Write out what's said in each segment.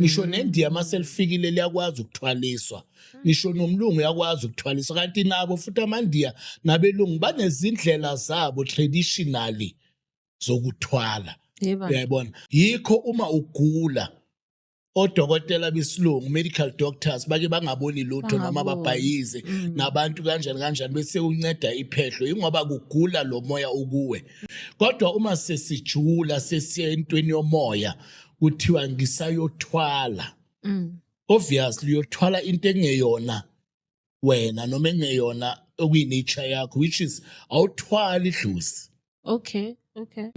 Ngisho nendiya maselifikile liyakwazi ukuthwaliswa, ngisho nomlungu uyakwazi ukuthwaliswa, kanti nabo futhi amandiya nabelungu banezindlela zabo traditionally zokuthwala. Uyayibona, yikho uma ugula odokotela besilungu, medical doctors, bake bangaboni lutho noma babhayize nabantu kanjani kanjani, bese unceda iphehlo, ingoba kugula lo moya ukuwe. Kodwa uma sesijula sesiya entweni yomoya, kuthiwa ngisayothwala. Obviously uyothwala into engeyona wena noma engeyona okuyi-nature yakho, which is awuthwali idlozi. Okay.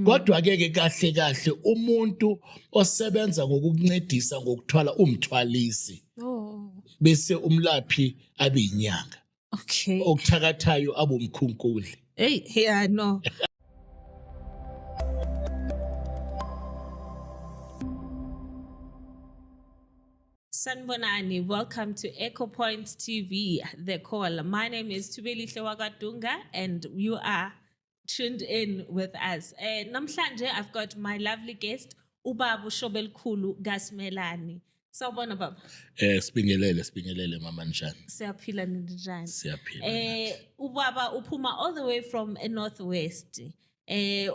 Kodwa ke ke kahle kahle umuntu osebenza ngokukuncedisa ngokuthwala umthwalisi. Bese umlaphi abe inyanga. Okuthakathayo abomkhunkuli. Hey, yeah, no. Sanibonani, welcome to Echo Point TV, The Call. My name is Thubelihle Wakadunga and you are tuned in with us. Namhlanje, I've got my lovely guest, Ubaba uShobelikhulu kaSimelane. Sawubona baba. Sibingelele, sibingelele mama, njani? Siyaphila, ninjani? Siyaphila. Ubaba uphuma all the way from Northwest.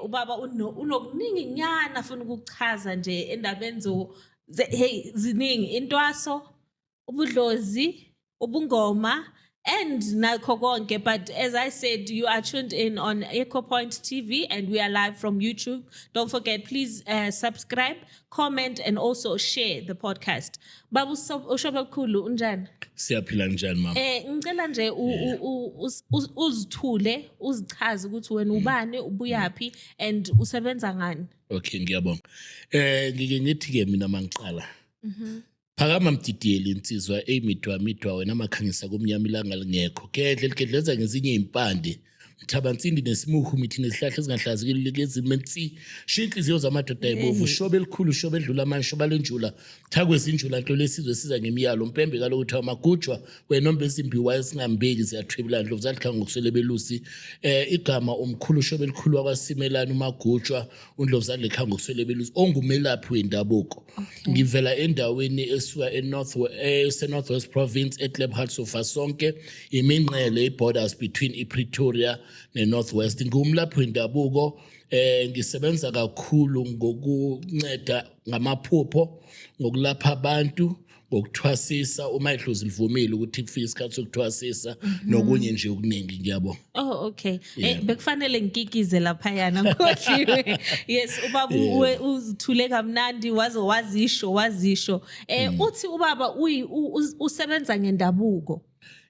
Ubaba unokuningi nyana afuna ukuchaza nje endabeni zo hey, ziningi, intwaso, ubudlozi, ubungoma and nakho konke. But as I said, you are tuned in on Echo Point TV and we are live from YouTube. Don't forget, please subscribe, comment and also share the podcast. Babu uShobelikhulu, unjani? Siyaphila, njani mama? Ngicela nje uzithule, uzichaze ukuthi wena ubani, ubuyaphi and usebenza ngani. Okay, ngiyabonga. Ngike ngithi ke mina mangiqala. Phakama mdidiyeli insizwa eyimidwa midwa wena makhanyisa kumnyama ilanga lingekho. Gedle ligedleza ngezinye impande. Mthabansindi nesimuhu mithi nezihlahla ezingahlazekile lezimensi. Shiya inhliziyo zamadoda ayibovu, shobe elikhulu, shobe edlula amanye, shoba lenjula. Thakwe izinjula nto lesizwe siza ngemiyalo. Mpembe kaloku kuthiwa magujwa wena ombe esimbiwa esingambeki ziyathwebula ndlovu zadlikha ngokuswele belusi. Igama umkhulu shobe elikhulu wakwaSimelane uMagujwa uNdlovu zadlikha ngokuswele belusi ongumelaphi wendabuko. Ngivela endaweni esuka eNorth ese North West Province eKlipgat sofa sonke iminqele, i-borders between iPretoria neNorth West. Ngumlaphi wendabuko, ngisebenza kakhulu ngokunceda ngamaphupho, ngokulapha abantu, ngokuthwasisa uma idlozi livumile ukuthi kufike isikhathi sokuthwasisa nokunye nje okuningi. Ngiyabonga. Oh, okay. Bekufanele ngikikize laphayana, ngikhohliwe. Yes, ubaba uzithule kamnandi waze wazisho wazisho. Uthi ubaba usebenza ngendabuko.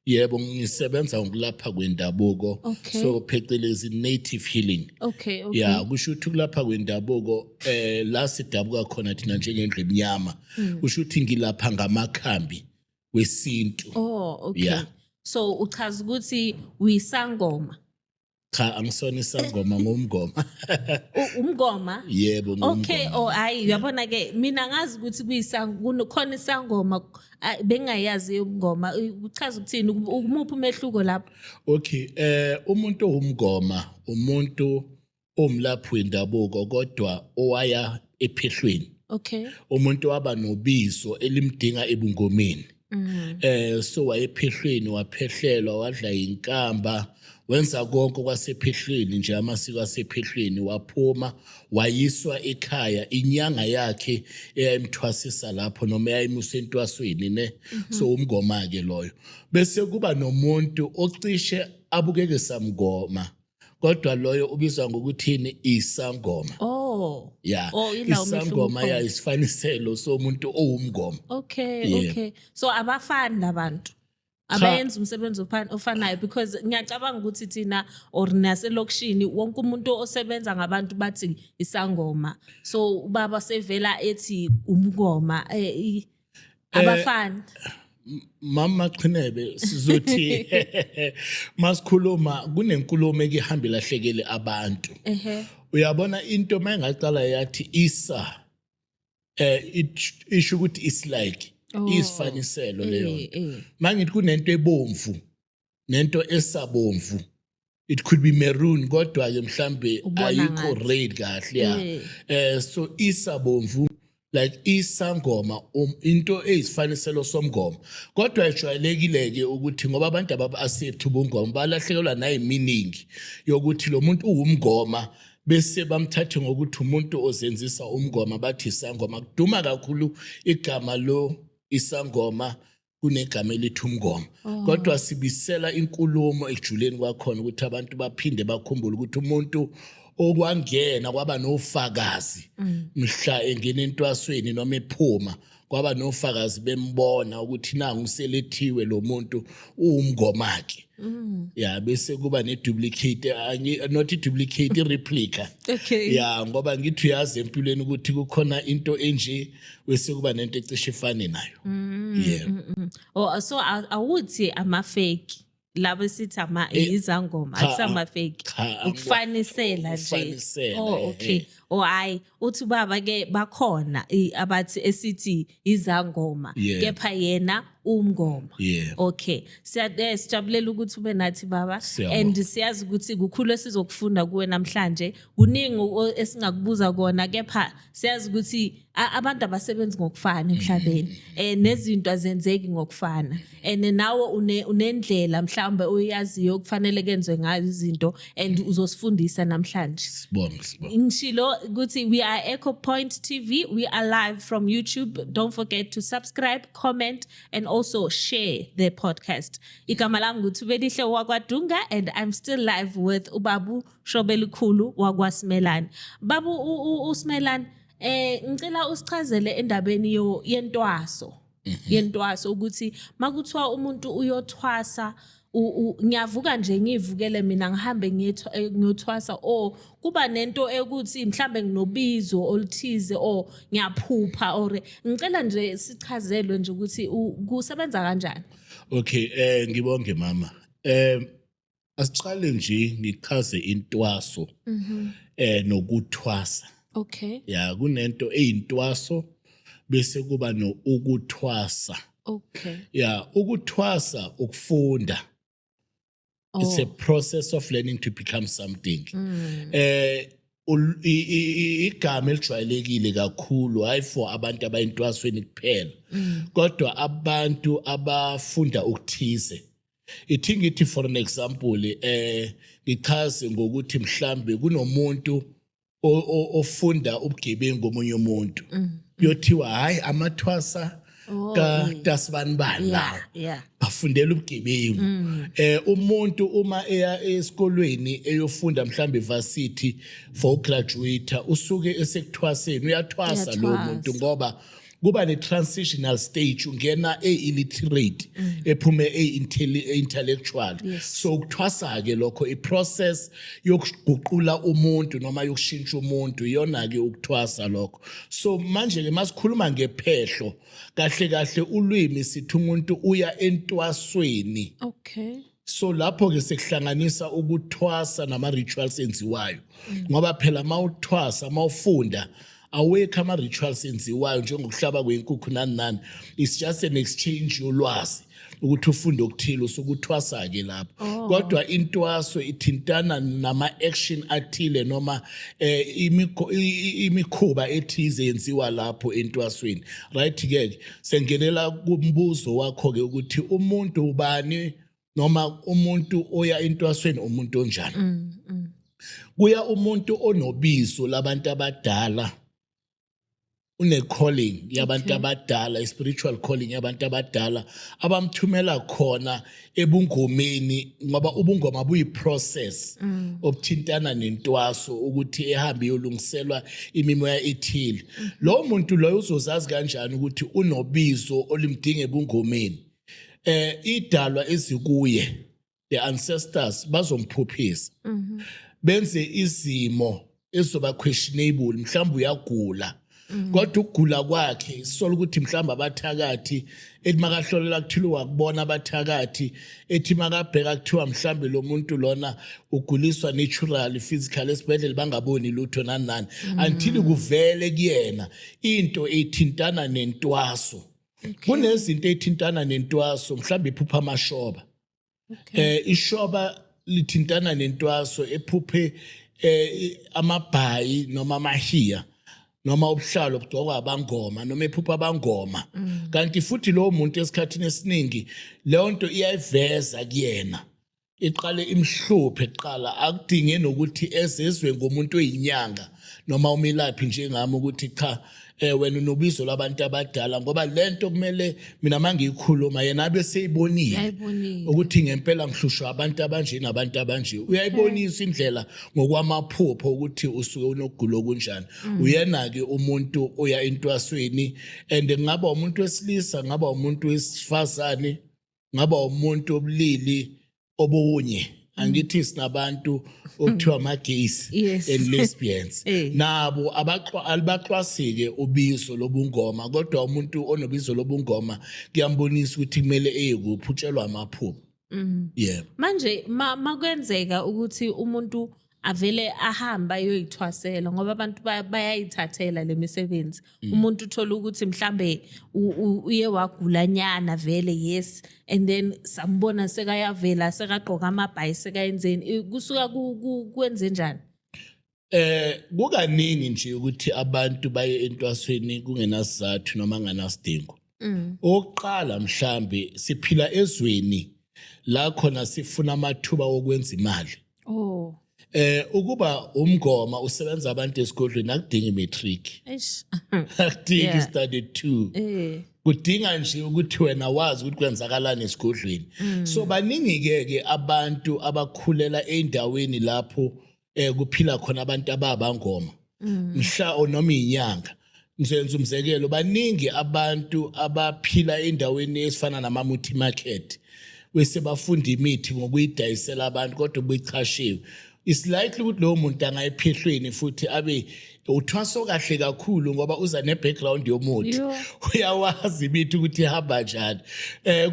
Yebo, ngisebenza ngokulapha kwendabuko. So phecelezi native healing. Yeah, kusho ukuthi kulapha kwendabuko la sidabuka khona thina njengendlu emnyama. Kusho ukuthi ngilapha ngamakhambi wesintu. Oh, okay. So uchaza ukuthi uyisangoma. Cha, angisona isangoma, ngumngoma. Umngoma? Yebo, ngumngoma. Okay, oh hayi, uyabona ke mina ngazi ukuthi kuyisango khona isangoma, bengayazi ubungoma. Uchaza ukuthini, umuphi umehluko lapho? Okay, umuntu owumngoma umuntu omlaphi wendabuko kodwa owaya ephehlweni. Umuntu waba nobizo elimdinga ebungomeni. So wayephehlweni, waphehlelwa, wadla inkamba, wenza konke kwasephehlweni nje, amasiko asephehlweni, waphuma wayiswa ekhaya inyanga yakhe eyayimthwasisa lapho noma eyayimusa entwasweni ne. So umngoma ke loyo. Bese kuba nomuntu ocishe abukeke samngoma, kodwa loyo ubizwa ngokuthini? Isangoma. Yeah. Oh, ila umehluko Isangoma khona. Ya, isifaniselo somuntu owumngoma. Okay. So abafani labantu. Abayenza umsebenzi ofanayo because ngiyacabanga ukuthi thina or naselokishini wonke umuntu osebenza ngabantu bathi isangoma. So ubaba sevela ethi umngoma, abafani. Mama Qhinebe, sizothi masikhuluma kunenkulumo ekihamba ilahlekele abantu. Uyabona into mayingaqala yathi isa, isho ukuthi is like isifaniselo leyo nto. Mangithi kunento ebomvu nento esabomvu, it could be maroon, kodwa ke mhlambe Ubona ayikho ngathi. red kahle ya. So isabomvu. Like isangoma, into eyisifaniselo somngoma, kodwa ejwayelekile ke ukuthi ngoba abantu ababa-accept ubungoma balahlekelwa nayi-meaning yokuthi lo muntu uwumngoma, bese bamthathe ngokuthi umuntu ozenzisa umngoma, bathi isangoma. Kuduma kakhulu igama lo isangoma kunegama elithi umngoma, kodwa sibisela inkulumo ekujuleni kwakhona ukuthi abantu baphinde bakhumbule ukuthi umuntu okwangena kwaba nofakazi mhla engena entwasweni noma ephuma, kwaba nofakazi bembona ukuthi nangu uselethiwe lo muntu, uwumngoma ke. Ya, bese kuba ne-duplicate, not i-duplicate, i-replica. Ya, ngoba ngithi uyazi empilweni ukuthi kukhona into enje bese kuba nento ecishe ifane nayo, yeah. Oh, so awuthi ama-fake labo esithi ama izangoma? Cha, akusama-fake? Cha, Ukufanisela nje. Ukufanisela. Oh, okay. Oh, hayi, uthi baba ke bakhona abathi esithi izangoma, kepha yena umngoma. Okay, sijabulela ukuthi ube nathi, baba. Siyabonga. And siyazi ukuthi kukhulu esizokufunda kuwe namhlanje, kuningi esingakubuza kona, kepha siyazi ukuthi abantu abasebenzi ngokufana emhlabeni, nezinto azenzeki ngokufana, and nawe unendlela mhlawumbe oyaziyo kufanele kenzwe ngayo izinto, and uzosifundisa namhlanje. Sibonge, sibonge. Ngishilo ukuthi we are Echo Point TV. We are live from YouTube. Don't forget to subscribe, comment and also share the podcast. Igama lami nguThubelihle wakwaDunga and I'm still live with ubabu Shobelikhulu wakwaSimelane. Babu uSimelane, ngicela usichazele endabeni yo yentwaso. Yentwaso, ukuthi makuthiwa umuntu uyothwasa, ngiyavuka nje ngivukele mina ngihambe ngiyothwasa, or kuba nento ekuthi mhlambe nginobizo oluthize or ngiyaphupha, or ngicela nje sichazelwe nje ukuthi kusebenza kanjani? Okay, ngibonge, mama. Asiqale nje ngichaze intwaso nokuthwasa. Ya, kunento eyintwaso bese kuba nokuthwasa. Ya, ukuthwasa ukufunda. It's a process of learning to become something. Igama elijwayelekile kakhulu, hayi for abantu abayintwasweni kuphela, kodwa abantu abafunda ukuthize. Ithi ngithi, for an example, ngichaze ngokuthi mhlambe kunomuntu ofunda ubugebengu komunye umuntu, kuyothiwa hayi, amathwasa ka tasibanibani lawo bafundela ubugebengu. Umuntu uma eya esikolweni eyofunda mhlambe varsity for graduate, usuke esekuthwaseni, uyathwasa lo Uyathwasa. muntu, ngoba kuba ne transitional stage, ungena e-illiterate ephume e-intellectual. So ukuthwasa ke lokho, i-process yokuguqula umuntu noma yokushintsha umuntu, iyona ke ukuthwasa lokho. So manje ke masikhuluma ngephehlo, kahle kahle ulwimi sithi umuntu uya entwasweni. So lapho ke sekuhlanganisa ukuthwasa nama rituals enziwayo, ngoba phela mawuthwasa, mawufunda, awekho ama rituals enziwayo njengokuhlaba kwenkukhu nani nani. It's just an exchange yolwazi ukuthi ufunde okuthile, usukuthwasa ke lapho. Kodwa intwaso ithintana nama action athile noma imikhuba ethize yenziwa lapho entwasweni. Right ke, sengenela kumbuzo wakho ke ukuthi umuntu ubani noma umuntu oya entwasweni umuntu onjani. Kuya umuntu onobizo labantu abadala, une calling yabantu abadala, i-spiritual calling yabantu abadala abamthumela khona ebungomeni, ngoba ubungoma buyi-process obuthintana nentwaso, ukuthi ehambe iyolungiselwa imimoya ethile. Lowo muntu loyo uzozazi kanjani ukuthi unobizo olimdinga ebungomeni? Idalwa ezikuye, the ancestors, bazomphuphisa, benze izimo ezizoba questionable. Mhlawumbe uyagula, kodwa ukugula kwakhe sisola ukuthi mhlawumbe abathakathi, ethi makahlolela kuthiwa wakubona abathakathi, ethi makabheka kuthiwa mhlawumbe lo muntu lona uguliswa naturally, physical, esibhedlela bangaboni lutho nani nani, until kuvele kuyena into ethintana nentwaso. Kunezinto ethintana nentwaso, mhlawumbe iphupha amashoba. Ishoba lithintana nentwaso, ephuphe amabhayi noma amahiya. Noma ubuhlalo bugcokwa abangoma noma ephupha abangoma. Kanti futhi lowo muntu esikhathini esiningi leyo nto iyayiveza kuyena, iqale imhluphe kuqala, akudinge nokuthi ezezwe ngomuntu oyinyanga noma umelaphi njengami ukuthi cha, wena unobizo lwabantu abadala, ngoba lento kumele mina mangiyikhuluma yena abe seyibonile Uyayibonile. Ukuthi ngempela ngihlushwa abantu abanje nabantu abanje. Uyayibonisa indlela ngokwamaphupho ukuthi usuke unokugula okunjani. Uyena ke umuntu oya entwasweni, and ngaba umuntu wesilisa, ngaba umuntu wesifazane, ngaba umuntu obulili obunye. Angithi sinabantu okuthiwa ama-gays and lesbians. Nabo alibaxwasike ubizo lobungoma, kodwa umuntu onobizo lobungoma kuyambonisa ukuthi kumele eye kuphi, utshelwa amaphupho. Yebo. Manje makwenzeka ukuthi umuntu avele ahambe ayoyithwasela, ngoba abantu bayayithathela le misebenzi. Umuntu uthola ukuthi mhlambe uye wagulanyana vele, yes, and then sambona sekayavela, sekagqoka amabhayi, sekayenzeni. Kusuka kwenze njani? Kukaningi nje ukuthi abantu baye entwasweni kungenasizathu noma nganasidingo. Okokuqala, mhlambe siphila ezweni la khona sifuna amathuba okwenza imali. Ukuba umngoma usebenza abantu esigodlweni akudingi matric. Akudingi standard 2. Kudinga nje ukuthi wena wazi ukuthi kwenzakalani esigodlweni. So baningi ke ke abantu abakhulela endaweni lapho kuphila khona abantu ababangoma. Mhla noma inyanga. Ngizoyenza umzekelo, baningi abantu abaphila endaweni esifana namamuthi market, bese bafunda imithi ngokuyidayisela abantu kodwa buyichashiwe. It's likely ukuthi lowo muntu angayiphehlweni futhi abe uthwaso kahle kakhulu, ngoba uza ne-background yomuthi. Uyawazi imithi ukuthi ihamba njani.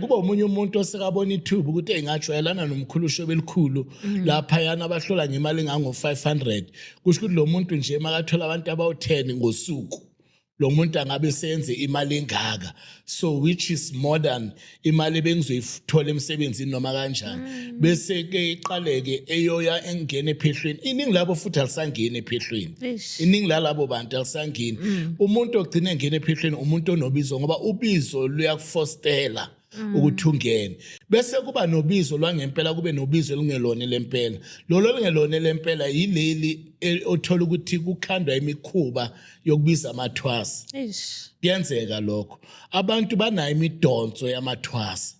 Kuba omunye umuntu osekabona ithuba ukuthi engajwayelana nomkhulu shobe elikhulu laphayana abahlola ngemali engango-500. Kusho ukuthi lo muntu nje makathola abantu abawu-10 ngosuku, lo muntu angabe senze imali engaka, so which is more than imali ebengizoyithola emsebenzini noma kanjani. Bese ke iqaleke eyoya engena ephehlweni. Iningi labo futhi alisangeni ephehlweni. Iningi lalabo bantu alisangeni. Umuntu ogcina engena ephehlweni umuntu onobizo, ngoba ubizo luyakufostela ukuthi ungene. Bese kuba nobizo lwangempela, kube nobizo olungelona lempela. Lolo olungelona lempela yileli othola ukuthi kukhandwa imikhuba yokubiza amathwasa. Kuyenzeka lokho, abantu banayo imidonso yamathwasa.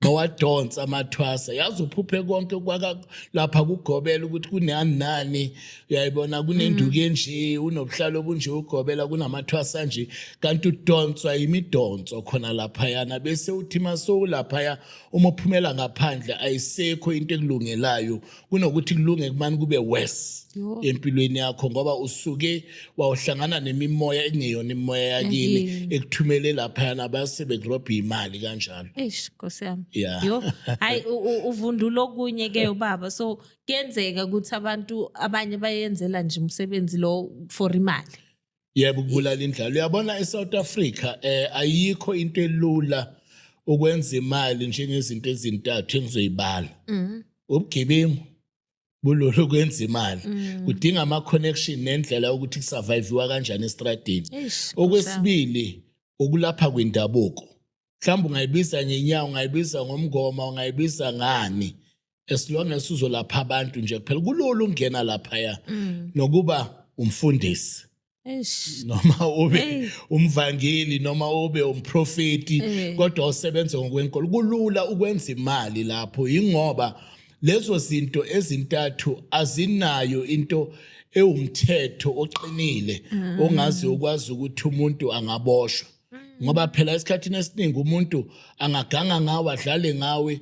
Bawadonsa amathwasa, yazi uphuphe konke kwaka lapha kugobela ukuthi kunani nani, uyayibona, kunenduku enje, unobuhlalo obunje, ugobela kunamathwasa nje, kanti udonswa imidonso khona laphayana. Bese uthi masowulaphaya, uma uphumela ngaphandle ayisekho into ekulungelayo, kunokuthi kulunge kumane kube worse empilweni yakho, ngoba usuke wawuhlangana nemimoya ekungeyona imimoya yakini Yakini. ekuthumele laphayana, base bekurobha imali kanjalo. Eish, Nkosi yami. Yeah. Yo, hayi, uvundula okunye ke ubaba. So kuyenzeka ukuthi abantu abanye bayenzela nje umsebenzi lo for imali. Yebo, ukubulala indlala. Uyabona, eSouth Africa ayikho into elula ukwenza imali njengezinto ezintathu engizoyibala. Ubugebengu bulula ukwenza imali. Kudinga ama connection nendlela yokuthi kusurvivewa kanjani estradini. Eish, Nkosi yami. Okwesibili, ukulapha kwendabuko. Mhlawumbe ungayibiza ngenyawo, ungayibiza ngomngoma, ungayibiza ngani. As long as uzolapha abantu nje kuphela, kulula ukungena laphaya. Nokuba umfundisi noma ube umvangeli noma ube umprofeti, kodwa usebenza ngokwenkolo, kulula ukwenza imali lapho, ingoba lezo zinto ezintathu azinayo into ewumthetho oqinile ongazi ukwazi ukuthi umuntu angaboshwa, ngoba phela esikhathini esiningi umuntu angaganga ngawe, adlale ngawe,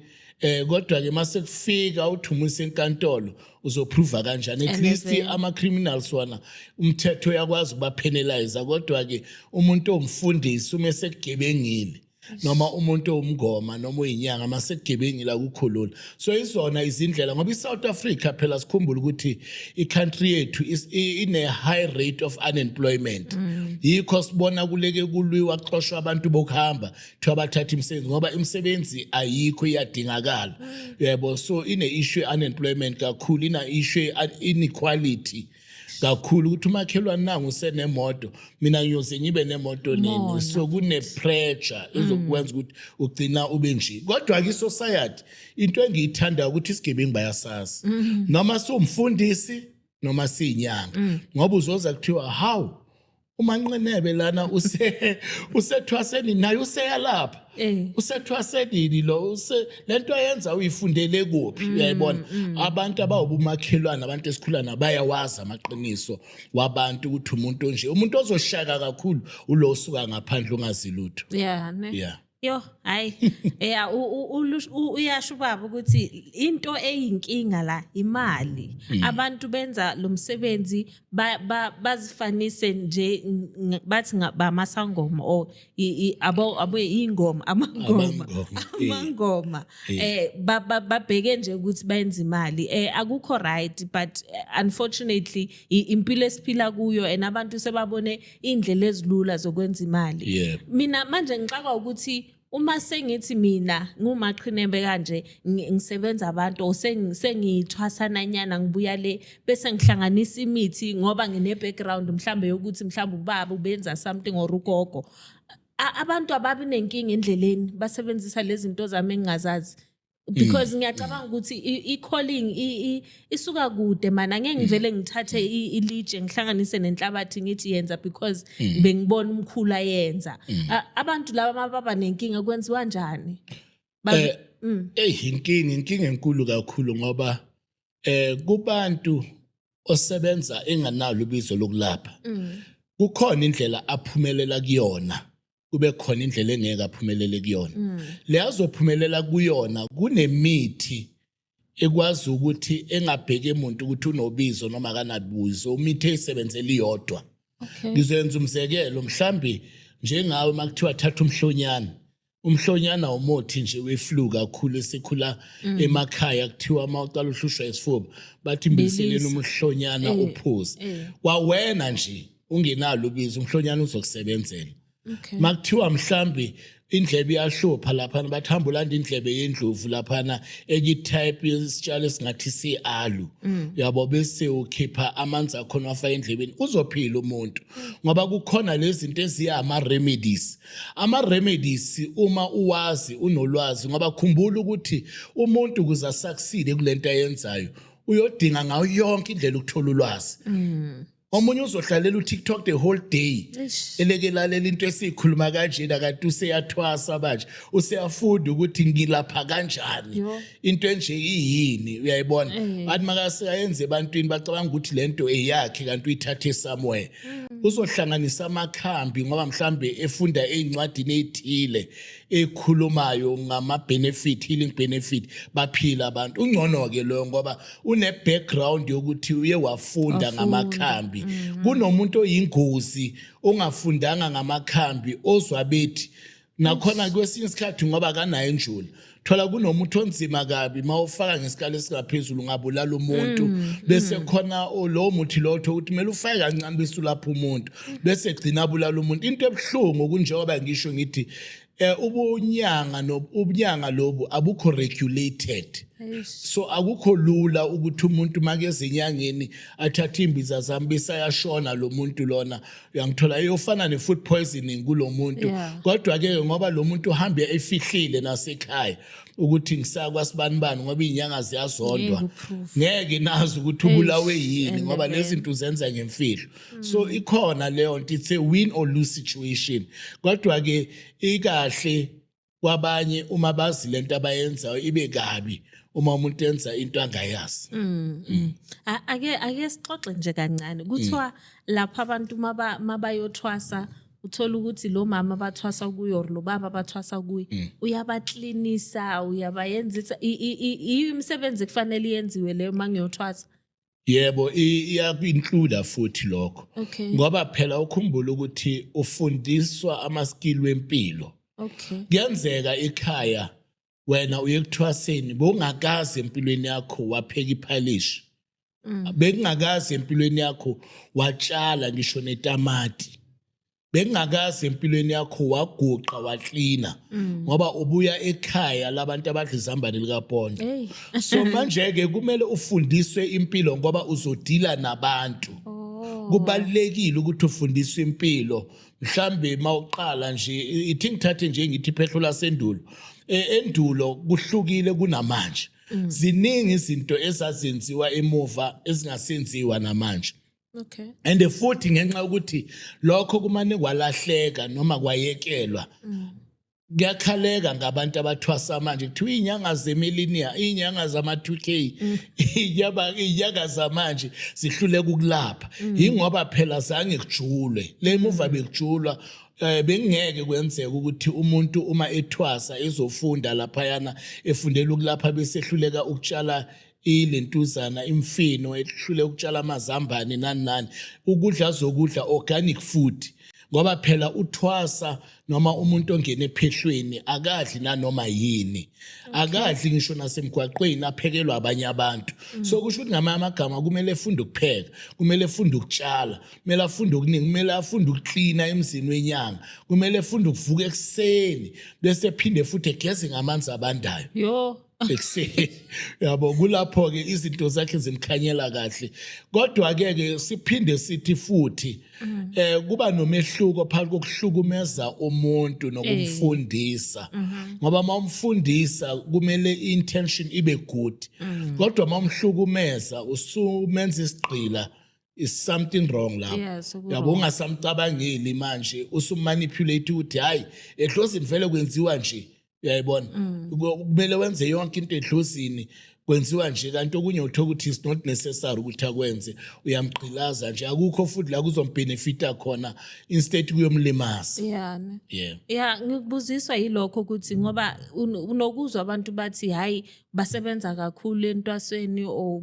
kodwa ke mase kufika uthumisa enkantolo, uzoprova kanjani? At And least vele. Ama criminals wona umthetho uyakwazi ukubapenalize, kodwa ke umuntu owumfundisi uma esekugebengile, noma umuntu owumngoma noma uyinyanga masekugebengile, akukhulula. So izona izindlela, ngoba iSouth Africa phela, sikhumbule ukuthi i-country yethu ine high rate of unemployment. Yikho sibona kuleke kulwiwa, kuxoshwa abantu bokuhamba, kuthiwa bathatha imisebenzi, ngoba imisebenzi ayikho, iyadingakala, yebo. So ine issue unemployment kakhulu, ina issue inequality. Kakhulu ukuthi umakhelwane nangu usenemoto, mina ngiyoze ngibe nemoto nini? Mona. So kune-pressure ezokwenza ukuthi ugcina ube nje. Kodwa-ke i-society, into engiyithandayo ukuthi isigebengu bayasazi, noma siwumfundisi noma siyinyanga, ngoba uzoza kuthiwa, "Hawu, uManqinebe lana usethwaseni naye, useyalapha." Usethwasenini lo? Use lento ayenza uyifundele kuphi? Uyayibona, abantu abawubumakhelwane, abantu esikhula nabo, bayawazi amaqiniso wabantu ukuthi umuntu onje, umuntu ozoshaka kakhulu ulo osuka ngaphandle ungazi lutho. Yeah, ne. Yeah. Yo, hayi. Yeah, uyasho ubaba ukuthi into eyinkinga la imali. Abantu benza lo msebenzi bazifanise nje bathi bamasangoma or abo ingoma, amangoma. Abangoma. Amangoma. Babheke nje ukuthi bayenza imali. Akukho right, but unfortunately impilo esiphila kuyo and abantu sebabone indlela ezilula zokwenza imali. Mina manje ngixakwa ukuthi uma sengithi mina nguMaqhinebe kanje, ngisebenza abantu or sengiyithwasananyana, ngibuya le bese ngihlanganisa imithi ngoba ngine background mhlambe yokuthi mhlambe ubaba ubenza something or ugogo, abantu ababi nenkinga endleleni basebenzisa lezi zinto zami engingazazi, because ngiyacabanga ukuthi i-calling isuka kude mana. Angeke ngivele ngithathe ilitshe ngihlanganise nenhlabathi ngithi yenza because bengibona umkhulu ayenza. Abantu laba mababa nenkinga kwenziwa njani? Inkinga enkulu kakhulu, ngoba kubantu osebenza enganalo ubizo lokulapha, kukhona indlela aphumelela kuyona, kube khona indlela engeke aphumelele kuyona. Le azophumelela kuyona, kunemithi ekwazi ukuthi engabheki umuntu ukuthi unobizo noma akanabizo, imithi eyisebenzela iyodwa. Ngizoyenza umzekelo, mhlambi njengawe, makuthiwa thatha umhlonyana. Umhlonyana umuthi nje we-flu kakhulu esikhula emakhaya. Kuthiwa uma uqala uhlushwa isifuba, bathi mbiliseleni Bilisa. umhlonyana uphuze. Kwawena nje ungenalo ubizo, umhlonyana uzokusebenzela. Makuthiwa mhlambi indlebe iyahlupha laphana, bathi hamba ulanda indlebe yendlovu laphana, enye type yesitshalo esingathi si-aloe, yabo, bese ukhipha amanzi akhona wafaka endlebeni, uzophila umuntu, ngoba kukhona lezi zinto eziya ama-remedies. Ama-remedies uma uwazi, unolwazi, ngoba khumbula ukuthi umuntu ukuze a-succeed kulento ayenzayo uyodinga ngayo yonke indlela ukuthola ulwazi. Omunye uzohlalela uTikTok the whole day, elekelalela into esiyikhuluma kanjena, kanti useyathwasa manje, useyafunda ukuthi ngilapha kanjani, into enje iyini, uyayibona? Athi makase ebantwini bacabanga ukuthi lento eyakhe, kanti uyithathe somewhere. Uzohlanganisa amakhambi ngoba mhlambe efunda ey'ncwadini ey'thile ekhulumayo ngama-benefit, healing benefit, baphila abantu. Ungcono-ke loyo ngoba une-background yokuthi uye wafunda Wafunda. ngamakhambi. Kunomuntu oyingozi ongafundanga ngamakhambi, ozwa bethi nakhona kwesinye isikhathi ngoba kanayo injula. Thola kunomuthi onzima kabi, uma ufaka ngesikali esingaphezulu ungabulala umuntu, bese khona lowo muthi lotho ukuthi kumele ufake kancane bese ulapha umuntu, bese gcina abulala umuntu. Into ebuhlungu kunjengoba ngisho ngithi ubunyanga ubunyanga lobu abukho regulated. So akukho lula ukuthi umuntu makeze enyangeni athathe imbiza zami bese ayashona lo muntu lona, uyangithola? Iyofana ne-food poisoning kulo muntu. Kodwa ke ngoba lo muntu uhambe efihlile nasekhaya ukuthi ngisaya kwasibanibani, ngoba iy'nyanga ziyazondwa, Ngeke u-prove. Ngeke nazi ukuthi ubulawe yini, And ngoba lezi zinto uzenza ngemfihlo. So ikhona leyo nto, it's a win or lose situation. Kodwa ke ikahle kwabanye uma bazi lento abayenzayo, ibe kabi uma umuntu enza into angayazi. Ake sixoxe nje kancane. Kuthiwa lapha abantu mabayothwasa, uthola ukuthi lo mama bathwasa kuyo or lo baba bathwasa kuye uyabaklinisa, uyabayenzisa. Iyo imisebenzi kufanele iyenziwe leyo mangiyothwasa? Yebo, iyaku-include futhi lokho, ngoba phela ukhumbule ukuthi ufundiswa ama-skill wempilo. Kuyenzeka ekhaya wena uye ekuthwaseni bowungakazi empilweni yakho wapheka iphalishi, bekungakazi empilweni yakho watshala ngisho netamati, bekungakazi empilweni yakho waguqa waklina, ngoba ubuya ekhaya labantu abadla izambane likapondo. Hey. So manje ke kumele ufundiswe impilo ngoba uzodila nabantu. Kubalulekile ukuthi ufundiswe impilo. Mhlambe mawuqala nje, ithi ngithathe nje ngithi iphehlo lasendulo, endulo kuhlukile kunamanje. Ziningi izinto ezazenziwa emuva ezingasenziwa namanje. And futhi ngenxa yokuthi lokho kumane kwalahleka noma kwayekelwa, kuyakhaleka ngabantu abathwasa manje, kuthiwa iy'nyanga zemillennia, iy'nyanga zama-2K, iy'nyanga zamanje zihluleka ukulapha. Yingoba phela zange kujulwe le muva, bekujulwa, bengeke kwenzeka ukuthi umuntu uma ethwasa ezofunda laphayana, efundela ukulapha, bese ehluleka ukutshala ilentuzana imfino, ehlule ukutshala amazambane, nani nani, ukudla zokudla, organic food, ngoba phela uthwasa noma umuntu ongena ephehlweni akadli nanoma yini, akadli ngisho nasemgwaqweni aphekelwa abanye abantu. So kusho ukuthi ngamanye amagama kumele efunde ukupheka, kumele efunde ukutshala, kumele afunde okuningi, kumele afunde ukuklina emzini wenyanga, kumele efunde ukuvuka ekuseni, bese ephinde futhi egeze ngamanzi abandayo Yo. ekuseni, yabo. Kulapho-ke izinto zakhe zimkhanyela kahle. Kodwa-ke ke siphinde sithi futhi kuba nomehluko phakathi kokuhlukumeza umuntu nokumfundisa, ngoba uma umfundisa kumele i-intention ibe good, kodwa uma umhlukumeza usumenza isigqila, is something wrong lapho. Yes, yabo, ungasamcabangeli manje, usumanipulate ukuthi hayi, edlozini vele kwenziwa nje, uyayibona. Kumele wenze yonke into edlozini, kwenziwa nje, kanti okunye uthola ukuthi it's not necessary ukuthi akwenze, uyamgqilaza nje, akukho futhi la kuzombhenefita khona, instead kuyomlimaza. Yeah, ne. Yeah. Yeah, ngikubuziswa yilokho ukuthi ngoba unokuzwa abantu bathi hayi, basebenza kakhulu entwasweni or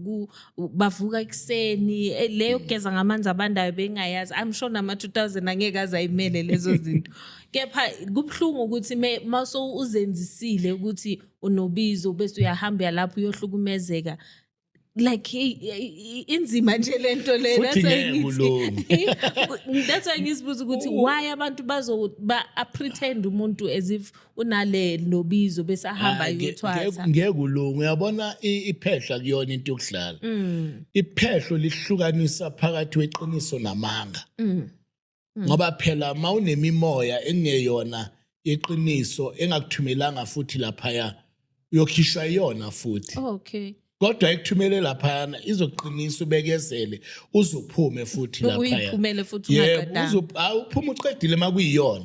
bavuka ekuseni, leyo kugeza ngamanzi abandayo bengayazi. I'm sure nama 2000 angeke aze ayimele lezo zinto. Kepha kubuhlungu ukuthi mase uzenzisile ukuthi unobizo, bese uyahamba lapho uyohlukumezeka, like inzima nje lento le. Futhi That's why ngeke ulunge. That's why ngisibuza ukuthi why abantu bazo ba pretend umuntu as if unale nobizo, bese ahamba Hayi, ayothwasa. Ngeke ulunge. Uyabona, iphehla kuyona into yokudlala. Iphehlo lihlukanisa phakathi kweqiniso namanga, ngoba phela mawunemimoya engeyona iqiniso, engakuthumelanga futhi laphaya, uyokhishwa iyona futhi. Kodwa ekuthumele laphayana izoqinisa, ubekezele, uzuphume futhi laphaya. Uyiphumele futhi Yebo. ungaqedanga. Uphuma uqedile makuyiyona.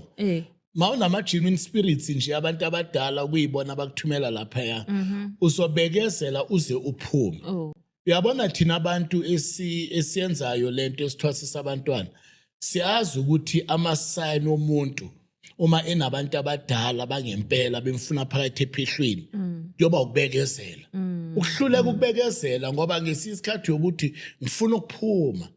Mawunama genuine spirits nje, abantu abadala kuyibona abakuthumela laphaya, uzobekezela uze uphume. Uyabona, thina abantu esiyenzayo lento esithwasisa abantwana, siyazi ukuthi ama-sign omuntu uma enabantu abadala bangempela bemfuna phakathi ephehlweni kuyoba ukubekezela, ukuhluleka ukubekezela, ngoba ngesinye isikhathi yokuthi ngifuna ukuphuma,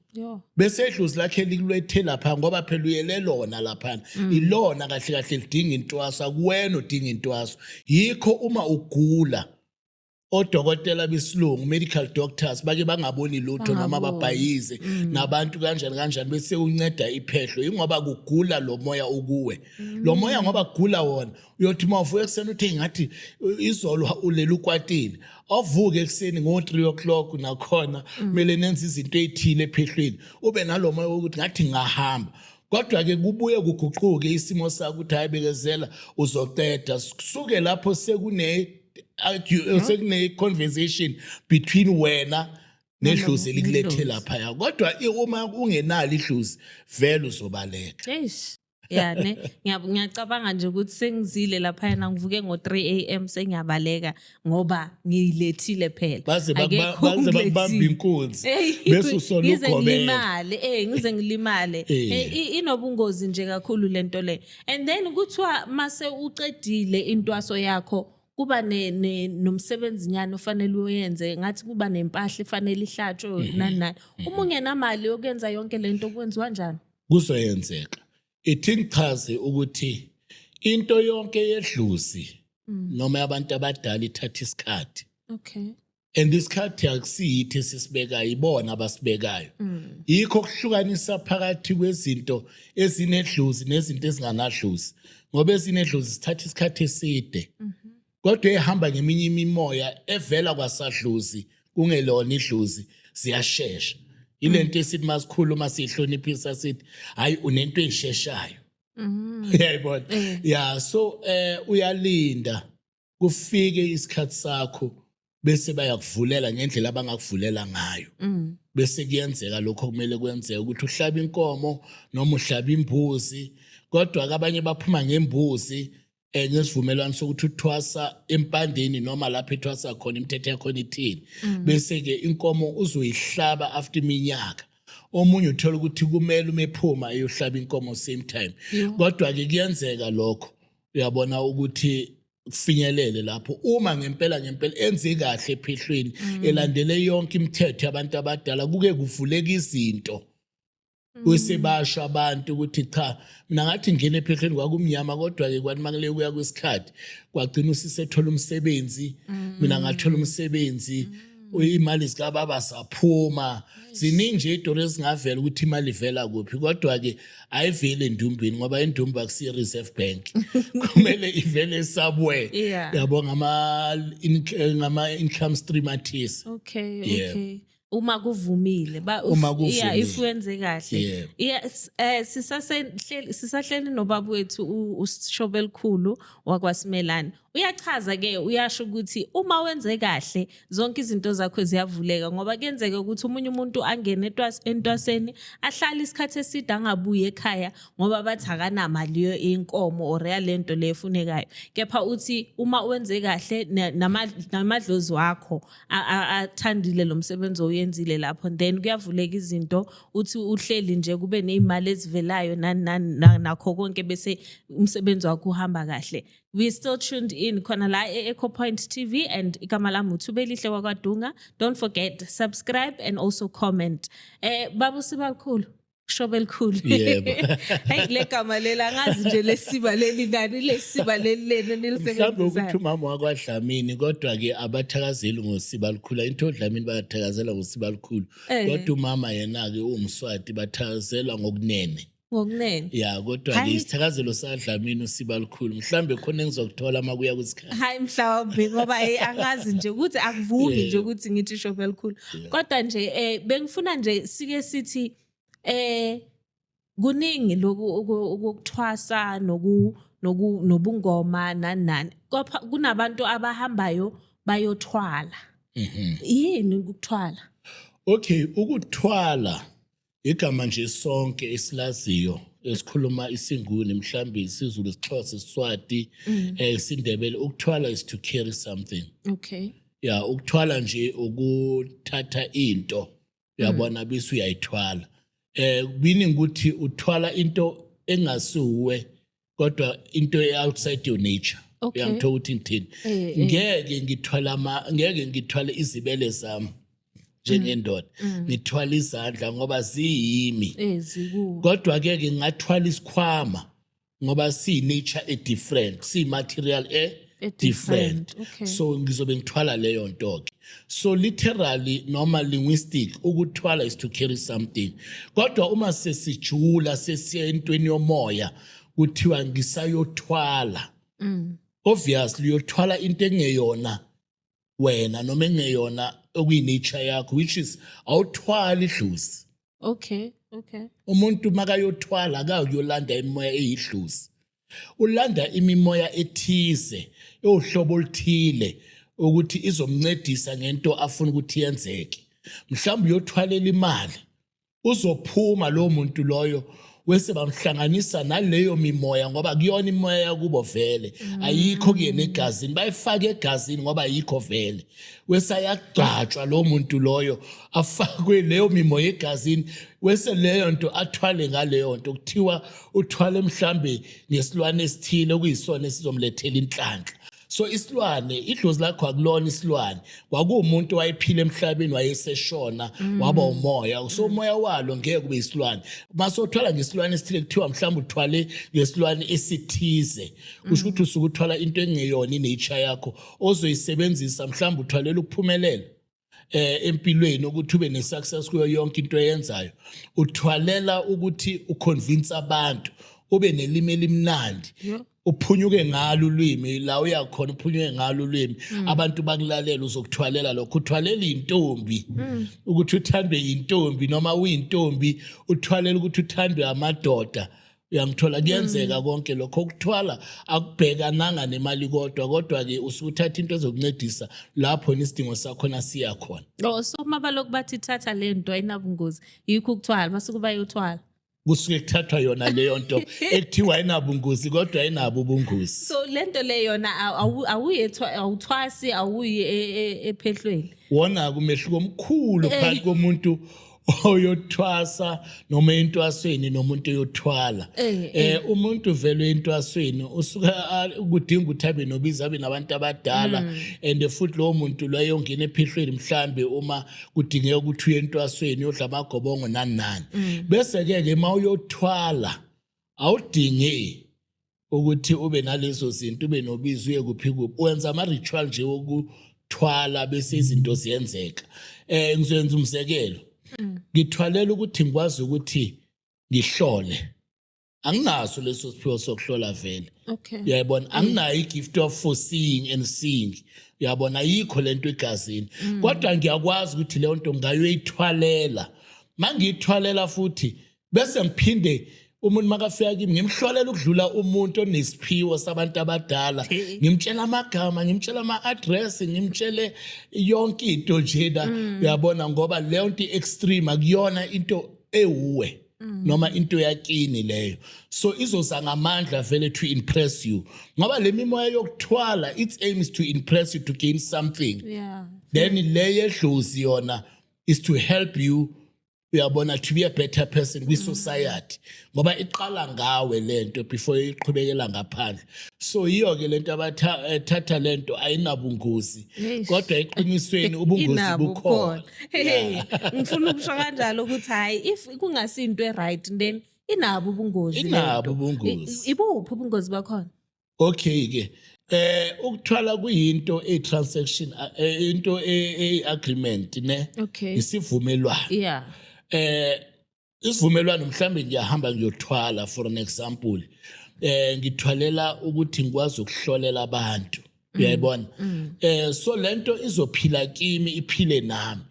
bese idlozi lakhe likulethe lapha, ngoba phela uyele lona laphana, ilona kahle kahle lidinga intwaso, akuwena udinga intwaso. Yikho uma ugula, odokotela besilungu, medical doctors, bake bangaboni lutho noma Bangaboni. babhayize nabantu kanjani kanjani, bese unceda iphehlo, ingoba kugula lo moya ukuwe, lo moya, ngoba kugula wona. Uyothi uma uvuka ekuseni uthi ngathi izolo ulele ukwatile, avuke ekuseni ngo-3 o'clock, nakhona kumele nenze izinto ey'thile ephehlweni, ube nalo moya wokuthi ngathi ngingahamba, kodwa-ke kubuye kuguquke isimo sakho ukuthi hayi, bekezela, uzoceda. Kusuke lapho sekune conversation between wena nedlozi elikulethe Nedlozi. laphaya. Kodwa uma ungenalo idlozi, vele uzobaleka. Eish. Yeah, ne, ngiyacabanga nje ukuthi sengizile laphayana, ngivuke ngo-3 am, sengiyabaleka ngoba ngiyilethile phela. Baze Akekho baze bakubamba ongilethile. inkunzi, Hey, bese usola ngize ugobela. ngilimale, ngize ngilimale. Inobungozi nje kakhulu lento le. And then kuthiwa mase ucedile intwaso yakho, kuba ne, ne nomsebenzi nyana ofanele uyenze, ngathi kuba nempahla efanele ihlatshwe, nani nani. Uma ungenamali yokwenza yonke lento, kwenziwa kanjani? Kuzoyenzeka. Ithi ngichaze ukuthi into yonke yedlozi noma yabantu abadala ithatha isikhathi, and isikhathi akusiyithi esisibekayo, ibona abasibekayo. Yikho kuhlukanisa phakathi kwezinto ezinedlozi nezinto ezinganadlozi, ngoba ezinedlozi zithatha isikhathi eside, kodwa ehamba ngeminye imimoya evela kwasadlozi, kungelona idlozi, ziyashesha. Ilento esithi masikhuluma sihloniphisa sithi hayi, unento eyisheshayo. Uyayibona? Yeah, so uyalinda kufike isikhathi sakho, bese bayakuvulela ngendlela abangakuvulela ngayo. Bese kuyenzeka lokho kumele kwenzeke, ukuthi uhlaba inkomo noma uhlaba imbuzi. Kodwa ke abanye baphuma ngembuzi ngesivumelwano sokuthi uthwasa empandeni noma lapho ethwasa khona, imithetho yakhona ithini. Bese ke inkomo uzoyihlaba after iminyaka. Omunye uthola ukuthi kumele uma ephuma eyohlaba inkomo same time. Kodwa ke kuyenzeka lokho, uyabona, ukuthi kufinyelele lapho uma ngempela ngempela enze kahle ephehlweni, elandele yonke imithetho yabantu abadala, kuke kuvuleka izinto. Kwesebasho abantu ukuthi cha, mina ngathi ngene ephehlweni kwakumnyama, kodwa-ke kwathi makule kuya kwesikhathi kwagcina usisethola umsebenzi, mina ngathola umsebenzi, imali zikababa saphuma. Ziningi nje iy'tori ezingavela ukuthi imali ivela kuphi, kodwa-ke ayiveli endumbini, ngoba indumbi akusiyi-Reserve Bank, kumele ivele somewhere. Yabo, ngama-income stream athize. Okay. Uma kuvumile ba Uma yeah, if kuvumile. wenze kahle. Yeah, sisahleli nobaba wethu uShobe elikhulu wakwaSimelane. Uyachaza ke, uyasho ukuthi uma wenze kahle zonke izinto zakho ziyavuleka, ngoba kuyenzeka ukuthi omunye umuntu angene entwaseni, ahlale isikhathi eside angabuyi ekhaya ngoba bathi akanamali yenkomo or yalento le efunekayo. Kepha uthi uma wenze kahle namadlozi wakho athandile lo msebenzi oyenzile lapho, then kuyavuleka izinto. Uthi uhleli nje kube ney'mali ezivelayo nani nani nakho konke, bese umsebenzi wakho uhamba kahle. We still tuned in khona la e-Echo Point TV and igama lami uThubelihle wakwaDunga. Don't forget subscribe and also comment. Baba uSibalukhulu, Shobe elikhulu. Yebo. Hey, le gama lela angazi nje lesiba leli nani, lesiba leli lena Mhlawumbe ukuthi nilisebenzisayo. Umama wakwaDlamini, kodwa-ke abathakazeli ngosiba lukhulu. Into oDlamini bayathakazela ngosiba lukhulu. Kodwa umama yena-ke uwumSwati, bathakazela ngokunene. Ngokunene. Ya, kodwa-ke Hayi. isithakazelo saDlamini usiba lukhulu. Mhlawumbe khona engizokuthola uma kuya kwesikhathi. Hayi, mhlawumbe, ngoba angazi nje ukuthi akuvumi nje ukuthi ngithi shobe elikhulu. Kodwa nje bengifuna nje sike sithi kuningi lokhu ukuthwasa noku noku nobungoma nani nani. Kodwa kunabantu abahambayo bayothwala. Yini ukuthwala? Okay, ukuthwala igama nje sonke esilaziyo esikhuluma isiNguni, mhlambe isiZulu, isiXhosa, isiSwati, isiNdebele. Ukuthwala is to carry something. Ya, ukuthwala nje ukuthatha into, uyabona, bese uyayithwala. Meaning ukuthi uthwala into engasuwe, kodwa into outside your nature. Uyangithola ukuthi ngithini? Ngeke ngithwale izibele zami njengendoda, ngithwala izandla ngoba ziyimi. Zikuwe. Kodwa ke ke ngathwala isikhwama ngoba siyi nature e different, siyi material e E different. Different, okay. So ngizobe ngithwala leyo nto ke. So literally noma linguistic, ukuthwala is to carry something. Kodwa uma sesijula, sesiya entweni yomoya, kuthiwa ngisayothwala, obviously uyothwala into engeyona wena noma engeyona okuyi-nature yakho, which is awuthwali idlozi. Umuntu makayothwala akayolanda imimoya eyidlozi, ulanda imimoya ethize ewuhlobo oluthile ukuthi izomncedisa ngento afuna ukuthi yenzeke. Mhlawumbe uyothwalela imali, uzophuma lowo muntu loyo wese bamhlanganisa naleyo mimoya, ngoba kuyona imoya yakubo vele, ayikho kuyena egazini, bayifake egazini ngoba ayikho vele. Wese ayagcatshwa lo muntu loyo, afakwe leyo mimoya egazini, wese leyo nto athwale ngaleyo nto. Kuthiwa uthwale mhlambe ngesilwane esithile okuyisona esizomlethela inhlanhla. So isilwane, idlozi lakho akulona isilwane, kwakuwumuntu wayephila emhlabeni, wayeseshona, waba umoya. So umoya walo ngeke kube isilwane. Mase uthwala ngesilwane esithile, kuthiwa mhlawumbe uthwale ngesilwane esithize, kusho ukuthi usuke uthwala into engeyona i-nature yakho ozoyisebenzisa. Mhlawumbe uthwalela ukuphumelela empilweni, ukuthi ube ne-success kuyo yonke into oyenzayo. Uthwalela ukuthi uconvince abantu, ube nelimi elimnandi. Uphunyuke ngalo ulwimi la uya khona, uphunyuke ngalo ulwimi, abantu bakulalela. Uzokuthwalela lokho, uthwalela intombi ukuthi uthandwe intombi, noma uyintombi uthwalela ukuthi uthandwe amadoda, uyangithola? Kuyenzeka konke lokho. Ukuthwala akubhekananga nemali kodwa, kodwa-ke usuke uthatha into ezokuncedisa lapho isidingo sakhona siya khona. Oh, so uma balokhu bathi thatha le nto ayinabungozi, yikho ukuthwala, basuke bayothwala. Kusuke kuthathwa yona leyo nto ekuthiwa ayinabungozi, kodwa ayinabo ubungozi. So le nto le yona awuthwasi, awuyi ephehlweni. Wona kumehluko omkhulu phakathi komuntu oyothwasa noma entwasweni nomuntu oyothwala. Umuntu vele entwasweni usuka kudinga ukuthi abe nobiza, abe nabantu abadala, and futhi lowo muntu loyo ongena ephehlweni, mhlambe uma kudingeka ukuthi uye entwasweni uyodla amagobongo nani nani. Bese ke ke mawuyothwala awudingi ukuthi ube nalezo zinto, ube nobizo, uye kuphi kuphi. Wenza ama ritual nje wokuthwala bese izinto ziyenzeka. Ngizoyenza umzekelo. Ngithwalela ukuthi ngikwazi ukuthi ngihlole. Anginaso leso siphiwo sokuhlola vele. Uyayibona, anginayo i-gift of foreseeing and seeing, uyabona? Ayikho lento egazini, kodwa ngiyakwazi ukuthi leyo nto ngayoyithwalela. Mangiyithwalela futhi bese ngiphinde umuntu makafika kimi ngimhlolela ukudlula umuntu onesiphiwo sabantu abadala, ngimtshela amagama, ngimtshela ama-address, ngimtshele yonke into njena, uyabona? Ngoba leyo nto i-extreme, akuyona into ewuwe noma into yakini leyo, so izoza ngamandla vele to impress you, ngoba le mimoya yokuthwala, its aim is to impress you, to gain something. Then le yedlozi yona is to help you, uyabona, to be a better person kwi-society, ngoba iqala ngawe lento before iqhubekela ngaphandle. So yiyo ke lento abathatha lento ayinabungozi, kodwa eqinisweni ubungozi Inabo. bukhona. Hey, ngifuna ukusho kanjalo ukuthi hayi, if kungasinto e-right, then inabo ubungozi Inabo lento. ubungozi. Ibuphi ubungozi bakhona? Okay ke, ukuthwala kuyinto e transaction, into e agreement ne, isivumelwano. Isivumelwano, mhlambe ngiyahamba ngiyothwala, for an example, ngithwalela ukuthi ngikwazi ukuhlolela abantu, uyayibona? So lento izophila kimi, iphile nami,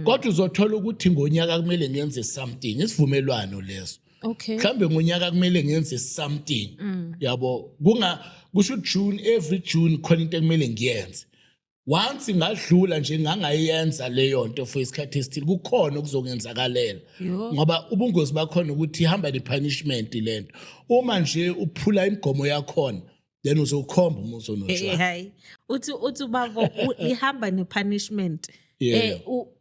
kodwa uzothola ukuthi ngonyaka kumele ngenze something, isivumelwano leso. Mhlambe ngonyaka kumele ngenze something, yabo? Kunga kusho June, every June khona into ekumele ngiyenze. Once ngadlula nje ngangayenza leyo nto for isikhathi esithile, kukhona okuzongenzakalela. Ngoba ubungozi bakhona ukuthi ihamba ne-punishment lento. Uma nje uphula imigomo yakhona, then uzokhomba uma uzonotshwala. Hayi, uthi bavo ihamba ne-punishment.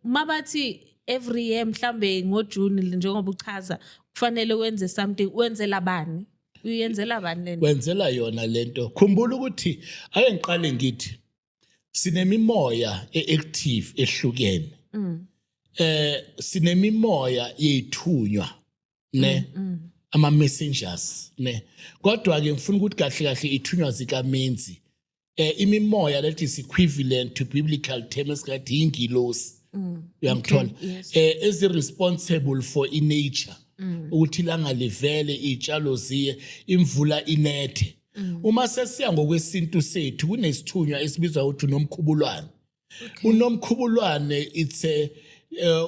Mabathi every year mhlambe ngoJune, njengoba uchaza, kufanele wenze something, wenzela bani? Uyenzela bani lento? Wenzela yona lento. Khumbula ukuthi ake ngiqale ngithi sinemimoya e-active ehlukene. Sinemimoya yethunywa ne, ama messengers ne, kodwa ke ngifuna ukuthi kahle kahle ithunywa zikamenzi, imimoya that is equivalent to biblical terms esingathi ingilosi, uyangithola? Okay, yes. Ezi responsible for in nature ukuthi ilanga livele, izitshalo ziye, imvula inethe. Uma sesiya ngokwesintu sethu, kunesithunywa esibizwa ukuthi unomkhubulwane. Unomkhubulwane, it's a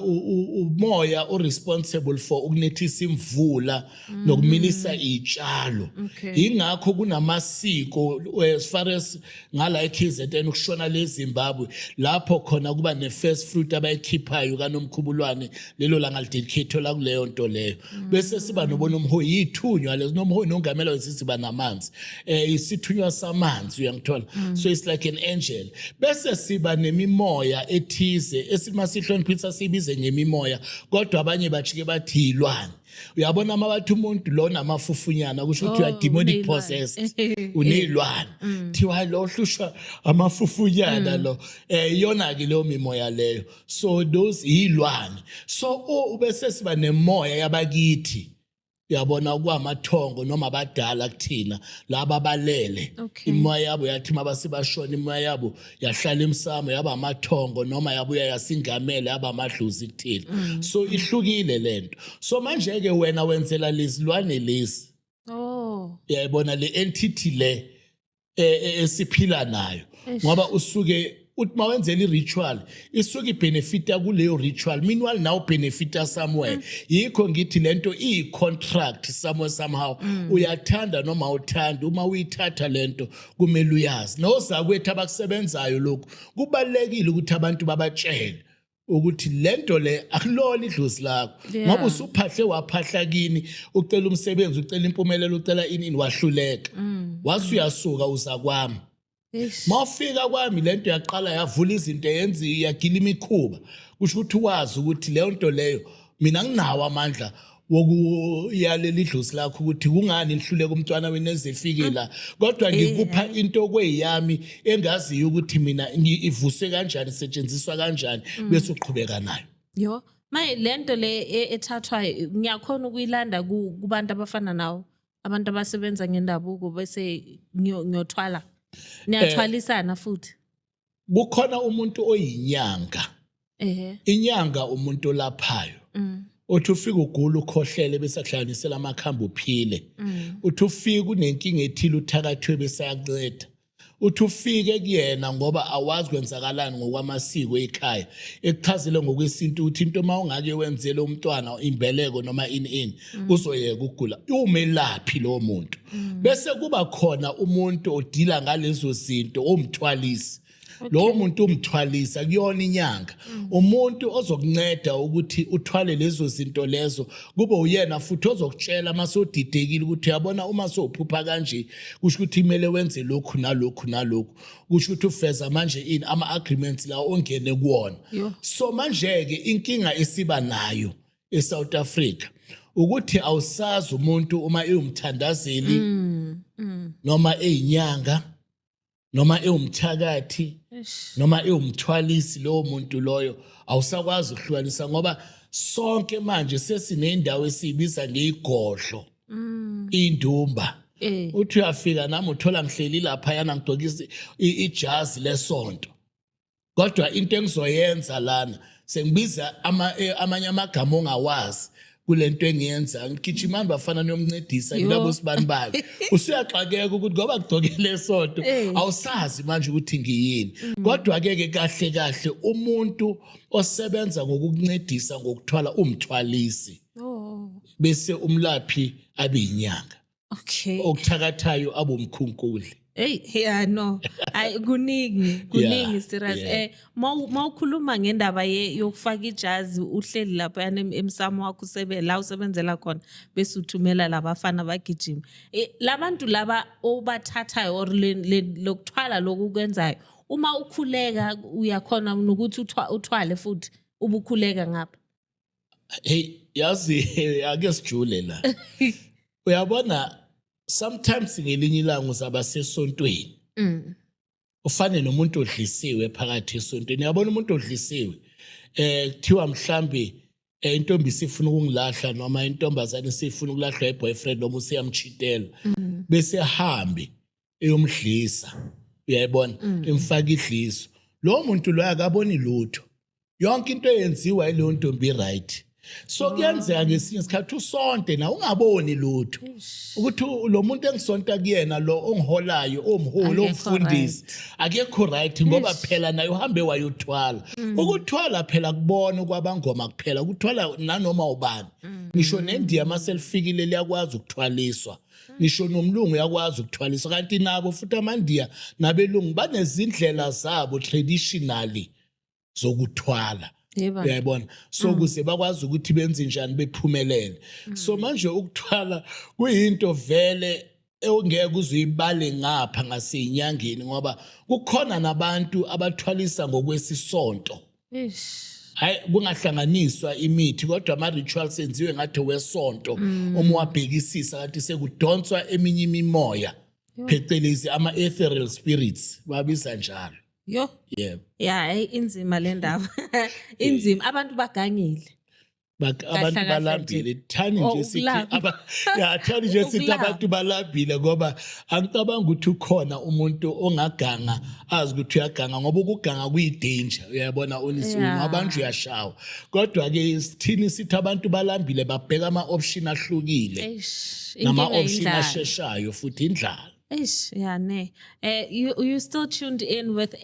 umoya o-responsible for ukunethisa imvula nokumilisa iy'tshalo. Ingakho kunamasiko as far as ngala eKZN ukushona le Zimbabwe, lapho khona kuba ne-first fruit abayikhiphayo kanomkhubulwane, lelo langa lidedicate la kuleyo nto leyo. Bese siba nobonomhoyi, yithunywa lezo, nomhoyi nongamela wesiziba namanzi, isithunywa samanzi, uyangithola? So it's like an angel. Bese siba nemimoya ethize esithi masihloniphisa siyibize ngemimoya, kodwa abanye bajike bathi yilwane, uyabona? Uma bathi umuntu lona amafufunyana, kusho ukuthi you are demonic uneyilwane. possessed, uneyilwane. Thiwa lo hlushwa amafufunyana lo, iyona ke leyo mimoya leyo. So those yilwane. So ubese siba nemoya yabakithi, uyabona, kwamathongo noma abadala kuthina laba balele. Imoya yabo yathi mabasebashona, imoya yabo yahlala emsamo, yaba amathongo noma yabuya yasingamela, yaba amadlozi kuthina. So ihlukile lento. So manje ke wena wenzela lezilwane lezi. Oh. Uyayibona le entity le esiphila nayo, Eish. ngoba usuke uthi mawenzela i-ritual, isuke ibenefita kuleyo ritual, meanwhile nawe ubenefita somewhere. Yikho ngithi lento iyi-contract somewhere somehow. Uyathanda noma awuthandi, uma uyithatha lento kumele uyazi nozakwethu abakusebenzayo. Lokhu kubalulekile ukuthi abantu babatshele ukuthi lento le akulona idlozi lakho, ngoba usuphahle waphahla kini, ucela umsebenzi, ucela impumelelo, ucela ini ini, wahluleka, wase uyasuka uza kwami. Eish. Mawufika kwami, lento yaqala yavula izinto, yenzi yagila imikhuba. Kusho ukuthi wazi ukuthi leyo nto leyo mina nginawo amandla wokuyalela idlozi lakho ukuthi kungani nihluleka umntwana wenu ezefike la, kodwa ngikupha into kweyami engaziyo ukuthi mina ivuswe kanjani, isetshenziswa kanjani, bese uqhubeka nayo. Yo, maye lento le ethathwa ngiyakhona ukuyilanda kubantu abafana nawo, abantu abasebenza ngendabuko, bese ngiyothwala. Niyathwalisana futhi. Kukhona umuntu oyinyanga. Inyanga umuntu olaphayo. Uthi ufika ugula, ukhohlele, bese akuhlanganisela amakhambi, uphile. Uthi ufika unenkinga ethile, uthakathwe, bese ayakunceda. Uthi ufike kuyena ngoba awazi kwenzakalani ngokwamasiko ekhaya, ekuchazele ngokwesintu ukuthi into uma ungake wenzele umntwana imbeleko noma ini ini, uzoyeka ukugula. Umelaphi lowo muntu. Bese kuba khona umuntu odila ngalezo zinto, omthwalisi. Lowo muntu umthwalisa kuyona inyanga, umuntu ozokunceda ukuthi uthwale lezo zinto lezo, kube uyena futhi ozokutshela mase udidekile ukuthi uyabona uma sowuphupha kanje, kusho ukuthi kumele wenze lokhu nalokhu nalokhu, kusho ukuthi ufeza manje ini, ama-agreements la ongene kuwona. So manje-ke inkinga esiba nayo eSouth Africa ukuthi awusazi umuntu uma ewumthandazeli noma eyinyanga noma ewumthakathi noma ewumthwalisi. Lowo muntu loyo awusakwazi ukuhlukanisa, ngoba sonke manje sesinendawo esiyibiza ngeyigodlo, indumba. Uthi uyafika nami uthola ngihleli laphayana, ngigqoke ijazi lesonto, kodwa into engizoyenza lana sengibiza amanye amagama ongawazi kulento engiyenza. Ngigijimani bafana niyomncedisa ngilabo sibani bani. Usuyaxakeka ukuthi ngoba kugcokele esonto, awusazi manje ukuthi ngiyini. Kodwa ke ke kahle kahle umuntu osebenza ngokukuncedisa ngokuthwala umthwalisi, bese umlaphi abe yinyanga, okuthakathayo abomkhunkuli. Hey, yeah, no. Ay, kuningi, kuningi, serious. Mawukhuluma ngendaba yokufaka ijazi, uhleli lapha emsamo wakho, usebe la usebenzela khona, bese uthumela labafana bagijima. Labantu laba obathathayo or lokuthwala lokhu kwenzayo, uma ukhuleka uyakhona nokuthi uthwale futhi ubukhuleka ngapha? Hey, yazi, ake sijule la. Uyabona, sometimes ngelinye ilanga uzaba sesontweni, ufane nomuntu odlisiwe phakathi esontweni. Uyabona umuntu odlisiwe, kuthiwa mhlambi intombi isifuna ukungilahla noma intombazane isifuna ukulahlwa i-boyfriend noma useyamchitela, bese ahambe eyomdlisa, uyayibona, imfaka idliso. Lo muntu loyo akaboni lutho, yonke into eyenziwa yileyo ntombi, right? So kuyenzeka ngesinye isikhathi usonte na ungaboni lutho, ukuthi lo muntu engisonta kuyena, lo ongiholayo, omholi, Akekho. Omfundisi akekho right, ngoba phela naye uhambe wayothwala. Ukuthwala phela kubona kwabangoma kuphela, ukuthwala nanoma ubani. Ngisho nendiya maselifikile liyakwazi ukuthwaliswa, ngisho nomlungu uyakwazi ukuthwaliswa. Kanti nabo futhi amandiya nabelungu banezindlela zabo traditionally zokuthwala. Uyayibona? So ukuze bakwazi ukuthi benze njani, bephumelele. So manje ukuthwala kuyinto vele ongeke uzuyibale ngapha ngaseyinyangeni, ngoba kukhona nabantu abathwalisa ngokwesisonto. Hayi, kungahlanganiswa imithi, kodwa ama-rituals enziwe ngathi wesonto. Uma wabhekisisa kanti sekudonswa eminye imimoya, phecelezi ama-ethereal spirits, babiza njalo. Yo. Yebo. Ya, hey, inzima le ndaba. Inzima. Abantu bagangile. Abantu Kahle kahle balambile, thani Oh, nje sithi ukulamba. Ya, thani nje sithi Ukulamba. abantu balambile, ngoba angicabanga ukuthi ukhona umuntu ongaganga azi ukuthi uyaganga, ngoba ukuganga kuyi-danger, uyabona, on its own. Abantu uyashawa, kodwa-ke sithini, sithi abantu balambile, babheka ama-option ahlukile Eish, inkinga nama-option indlala. asheshayo, futhi indlala. Eish, yeah, ne. You still tuned in with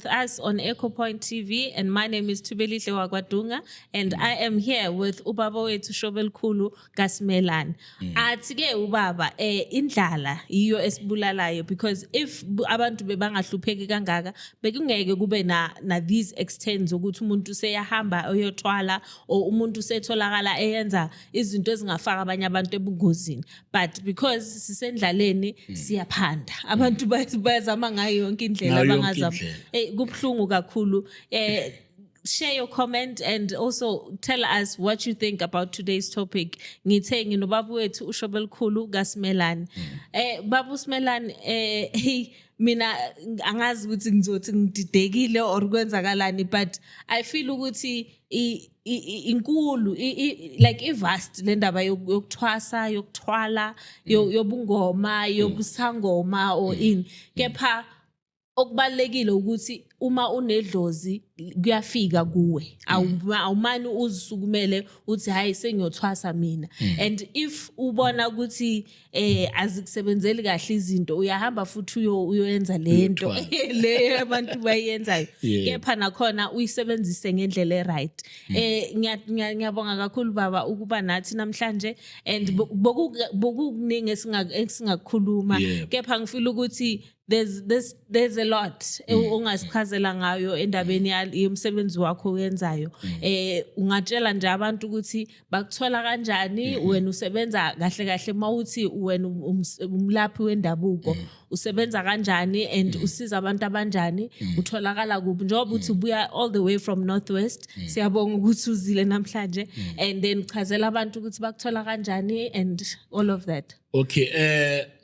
us on Echo Point TV, and my name is Tubelihle Wakwadunga, and I am here with ubaba wethu Shobelkhulu kaSimelane. Athi ke ubaba, indlala iyo esibulalayo, because if abantu bebangahlupheki kangaka, bekungeke kube na these extents ukuthi umuntu seyahamba oyothwala or umuntu setholakala eyenza izinto ezingafaka abanye abantu ebungozini. But because sisendlaleni, siyaphanda, abantu bayazama ngayo yonke indlela Ngayo yonke abangazama. indlela. Kubuhlungu kakhulu. Share your comment and also tell us what you think about today's topic. Ngithe nginobaba wethu uShobelikhulu kaSimelane. Baba uSimelane, hey, mina angazi ukuthi ngizothi ngididekile or kwenzakalani, but I feel ukuthi inkulu, like i-vast le ndaba yokuthwasa, yokuthwala, yobungoma, yobusangoma or ini, kepha okubalulekile ukuthi uma unedlozi kuyafika kuwe. Awumane uzisukumele uthi, "Hayi, sengiyothwasa mina." And if ubona ukuthi azikusebenzeli kahle izinto, uyahamba futhi uyoyenza lento Uyothwala. le abantu bayenzayo, kepha nakhona uyisebenzise ngendlela e-right. Ngiyabonga kakhulu, baba, ukuba nathi namhlanje, and bokukuningi esingakukhuluma, kepha ngifeel ukuthi there's a lot ongasichazela ngayo endabeni yomsebenzi wakho oyenzayo. Ungatshela nje abantu ukuthi bakuthola kanjani? Wena usebenza kahle kahle, mawuthi wena umlaphi wendabuko, usebenza kanjani and usiza abantu abanjani? Utholakala kuphi, njengoba uthi ubuya all the way from Northwest? Siyabonga ukuthi uzile namhlanje, and then chazela abantu ukuthi bakuthola kanjani and all of that. Okay,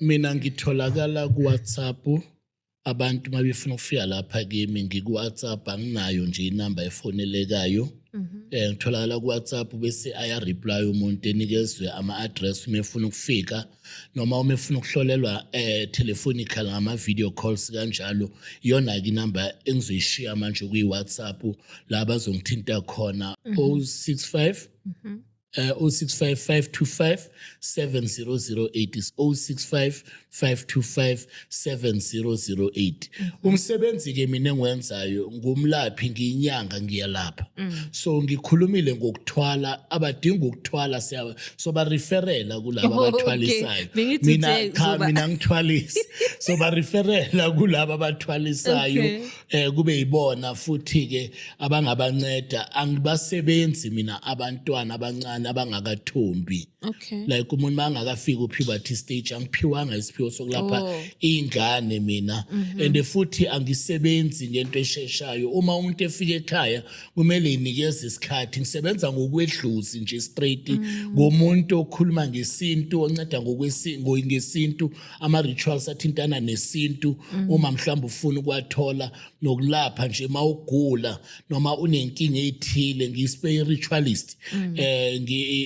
mina ngitholakala ku WhatsApp. Abantu mabefuna ukufika lapha kimi, ngiku WhatsApp, anginayo nje inamba efonelekayo. Ngitholakala ku WhatsApp, bese aya reply umuntu, enikezwe ama address uma efuna ukufika noma uma efuna ukuhlolelwa telephonical, ngama video calls kanjalo. Iyona ke inamba engizoyishiya manje kuyi WhatsApp la bazongithinta khona, 065 065 525 7008, is 065 525 7008. Umsebenzi ke mina engiwenzayo, ngumlaphi, ngiyinyanga, ngiyalapha. So ngikhulumile ngokuthwala, abadinga ukuthwala siya so ba referela kulabo abathwalisayo. Bengithi Mina uthe cha, mina ngithwalisa, so ba referela kulabo abathwalisayo. Kube yibona futhi ke abangabanceda. Angibasebenzi mina abantwana abancane abangakathombi. Like umuntu mangakafiki ku-puberty stage, angiphiwanga isiphiwo sokulapha ingane mina. And futhi angisebenzi ngento esheshayo. Uma umuntu efika ekhaya, kumele inikeze isikhathi. Ngisebenza ngokwedlozi nje straight, ngomuntu okhuluma ngesintu, onceda ngesintu, ama-rituals athintana nesintu, uma mhlawumbe ufuna ukwathola, nokulapha nje mawugula noma unenkinga ethile. Ngiyi-spiritualist,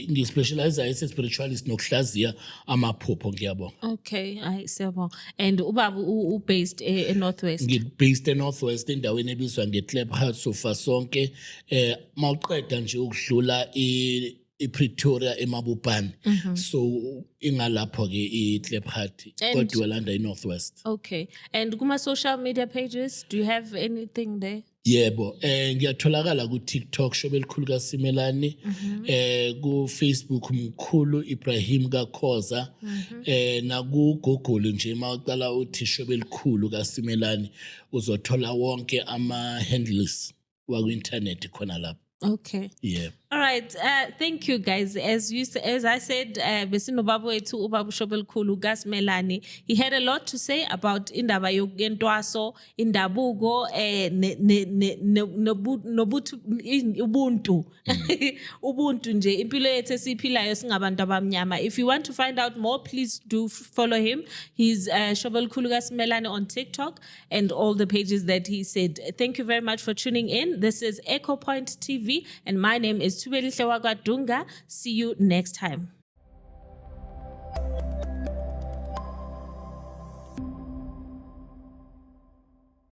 ngi-specialize as a spiritualist nokuhlaziya amaphupho. Ngiyabonga. Okay, hayi, siyabonga. And ubaba u-based e-Northwest? Ngi-based e-Northwest, endaweni ebizwa nge-Klipgat sofa sonke, mawuqeda nje ukudlula iPretoria, eMabopane, so ingalapho-ke i-Klipgat, kodwa landa i-Northwest. Okay. And kuma social media pages, do you have anything there? Yebo, ngiyatholakala ku TikTok, Shobelikhulu kaSimelane, ku Facebook Mkhulu Ibrahim kaKhoza, na ku Google nje mawuqala uthi Shobelikhulu kaSimelane, uzothola wonke ama handles wa ku internet khona lapho. Yebo. All right. Thank you, guys. As I said, besinobaba wethu ubaba uShobelikhulu kaSimelane. He had a lot to say about indaba yentwaso, indabuko, ne ne ne ne- nobu- nobuthu ubuntu. Ubuntu nje, impilo yethu esiyiphilayo singabantu abamnyama. If you want to find out more, please do follow him. He's Shobelikhulu kaSimelane on TikTok and all the pages that he said. Thank you very much for tuning in. This is Echo Point TV and my name is Thubelihle wakwaDunga. See you next time.